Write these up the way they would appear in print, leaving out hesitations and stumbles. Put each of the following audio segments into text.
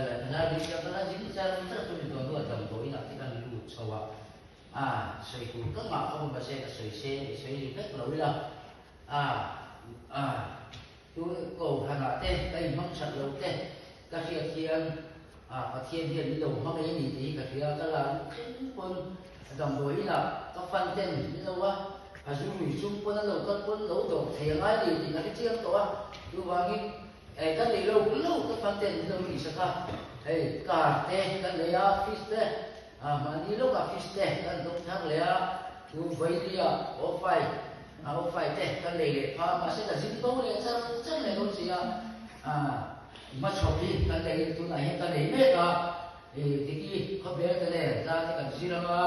la la ri sia ka la zin char char chumi dawn hnuah damdawiinah te kan lut chho a, a sawi tur ka ngah khawp a mahse ka sawi se i sawi ri vek lo ila a a tu kohhranah te ka inhmang that lo te ka hriat hian a Pathian hian min lo hmang ei a ni tih hi ka hria ka la thleng pawn damdawiinah ka fan ten min lo a a zu lui chung pawn an lo kal pawn lo dawr thei a ngai ni tih ka hre chiang tawh a chuvangin Hei ka nei lo lo ka fan ten min lo tih sak a, hei car te kan nei a fish te ah mahni lawkah fish te kan dawng thar leh a, chu vailia awfai ah awfai te kan nei leh pha a mahse ka zin bo leh char char leh dawn si a, ah hmachhawp hi kan nei tunah hian ka nei mek a, ih Diki khawbel te nen hla te kan zir ang a,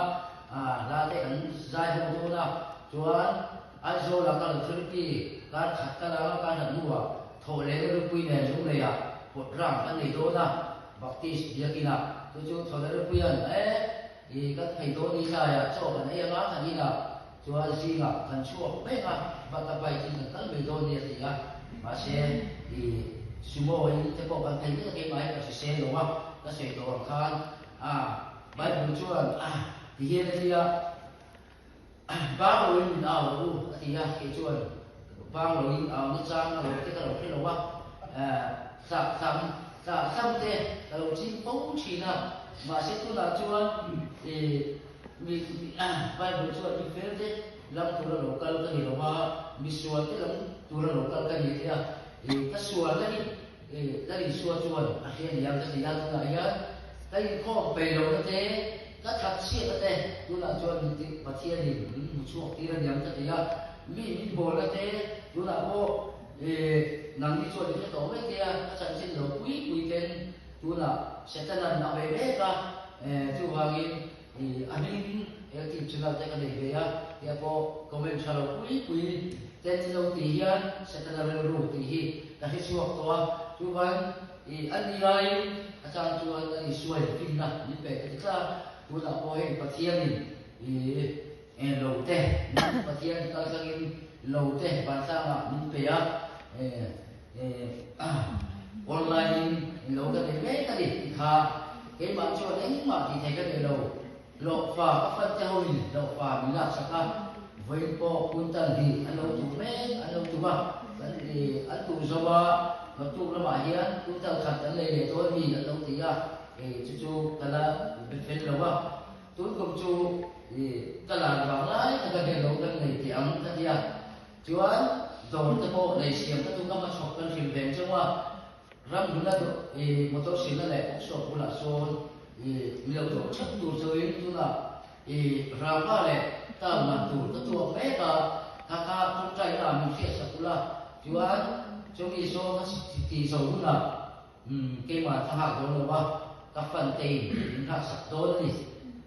ah hla te kan zai ho dawn a chuan Aizawla ka lo thilti kar khat ka la a, kar khat hnuah thawh leh na rupui nen lungleiah pawt ram kan nei dawn a, Baptist biakinah chu chu thawh leh rupuian e i kan phei dawn ni tlaiah chaw kan ei anga kan inah chuan zingah kan chhuak mek a, bata bike in kan kal mai dawn ni a ti a, mahse i sumo in te pawh kan phei vek a keimah hi ka hrisel lo a, ka sawi tawh ang khan a Bible chuan ti hian a ti a. Bang loin min au rawh u a ti a, kei chuan bang loin au na chang a lo te ka lo hre lo a, tlah tham tlah tham te ka lo ching fo thin a, mahse tunah chuan ih mi Bible chuan mi fel te lam tura lo kal ka ni lo a, mi sual te lam tura lo kal ka ni te a, ih ka sual na hi ih Lal Isua chuan a hria niang ka ti a, tunah hian ka inkhawm peih lo na te, Ka that chhiat a te, tunah chuan min ti Pathianin min hmu chhuak tir a niang ka ti a, mi min bawl a te, tunah pawh nangni chuan i hre tawh mai te a, ka chanchin lo pui pui ten tunah Setanan a bei mek a, chuvangin a hming YouTube channel te ka nei ve a, tia pawh comment tha lo pui pui ten lo ti hian Setana rilru tih hi ka hre chhuak tawh a, chuvangin I a ni laiin a chang chuan a Isuain finna min pe ka ti tlat a, tunah pawh hei Pathianin i lo te min Pathian kal tlangin lo te vantlangah min pe a, online in lo ka nei mek a ni ti kha keimah chuan engmah tih thei ka nei lo, hlawhfa ka fan te hoin hlawhfa min laksak a, vawiin pawh Puntan hi an lo tuh mek an lo tum a, kan an tuh zo a, naktuk lamah hian Puntal khat an lei leh dawn mi an lo ti a, chu chu ka la be fel lo a, tun kum chu ka lan vang lai taka hian lo kan nei teh ang ka ti a, chuan dawr te pawh lei siam ka tum a, hmachhawp kan hrilh veng chauh a. Ram hmuna i motor silna leh workshop bulah sawn i mi lo dawh theuh tur chauhin tunah i rangva leh town man tur ka tuak mek a, kha kha tawngtaina ah min hriat sak ula, chuan chumi zawng a ti zo hunah keimah ka nghak dawn lo a, ka fan te in min nghak sak dawn a ni.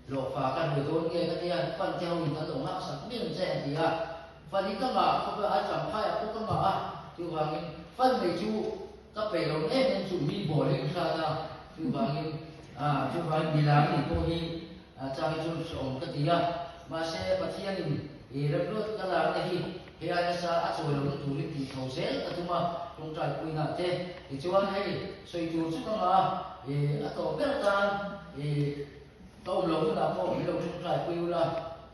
Hlawhfa ka hruai dawn nge ka tia, fan te ho in kan lo nghak sak mial che a ti a. Fan hi ka ngah khawp a, a champhai a pawh ka ngah a, chuvangin fan nei chu ka peih lo em em chu mi bawl hi ka hrat a, chuvangin ah chuvangin milar nih pawh hi chang hi chu hrehawm ka ti a, mahse Pathianin i remruat ka larna hi hei ai nasa a chawi lohna turin tih tho zel ka tum a, tawngtai puinah te tichuan hei sawi tur chu ka ngah a, i a tawp ber atan i Ka awm lo hunah pawh min lo tawngtai pui ula,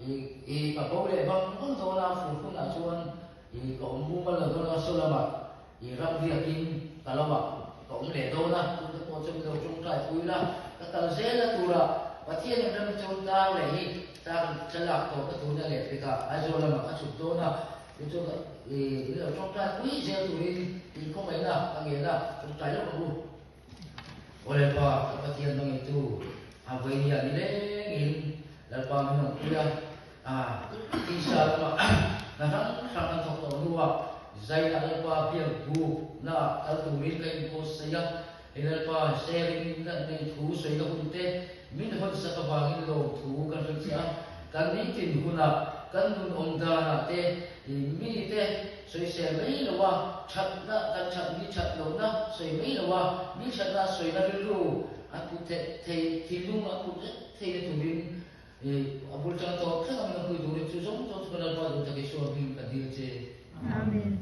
i ka bo leh bang bang dawn a, fur hunah chuan i ka awm mumal lo dawn a, saw lamah i ram riakin ka lamah ka awm leh dawn a, chungte pawh chu min lo tawngtai pui ula, ka kal zel a turah Pathian in ram chuan tar leh hi tar thlalak tawh ka tuna leh pekah Aizawl lamah ka chhuk dawn a, chu chu i min lo tawngtai pui zel turin inkhawmgaihna ka ngen a, tawngtai lawk ang u. Aw Lalpa, ka Pathian hmangaitu, a vawinia ni lengin Lalpa min awmpui a, a tisa lamah hna hrang hrang kan thawk tawh hnuah Zainah Lalpa biak bukna kal turin ka inpawhsaih a, hei Lalpa sharing na nei thu sawina hun te min hawnsak avangin lawmthu kan hrilh che a, kan nitin hunah kan nun awm danah te Mi te sawisel mai lo a, thatna kan that mi that lohna sawi mai lo a, mi thatna sawina rilru an put theih thei thinlung an put vek theihna turin a bul tang tawp thleng a min awmpui turin chu zawng zawng chu ka Lalpa duh tak Isua hming ka dil che. Amen.